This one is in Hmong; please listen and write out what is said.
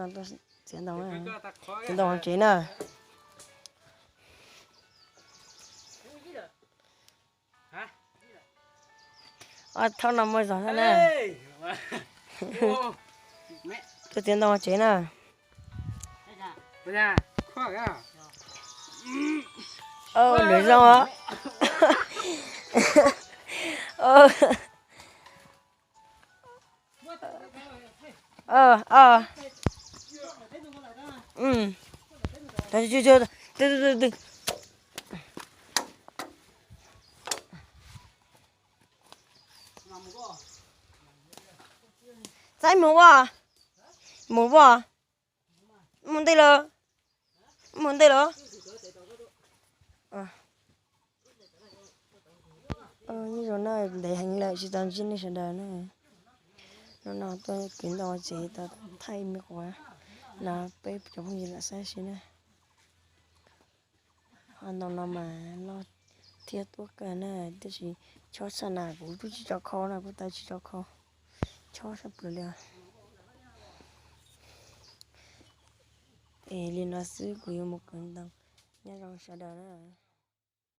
Txiav ntoo, txiav ntoo hauv tsev na. Ob thaub no muaj zog thiab na. Tuaj txiav ntoo hauv tsev na. Lwm zoo os. Txaib mus ua, mus ua, mus ntej lawm, mus ntej lawm. Nyob zoo na, ntev heev lawm tsis tau ntsib nej sawv daws na. Hnub no tuaj kwv ntoo tsev tau thaij me quav no peb cov phooj ywg lam saib xwb na. Ho ntoo no mas loj thiab tuab kawg na, tiam sis chob tshaj na kuv twb tsis tau kho na, kuv tau tsis tau kho, chob sab plaws li. Es li no xwb kuv yuav mus kwv ntoo, nyob zoo sawv daws na.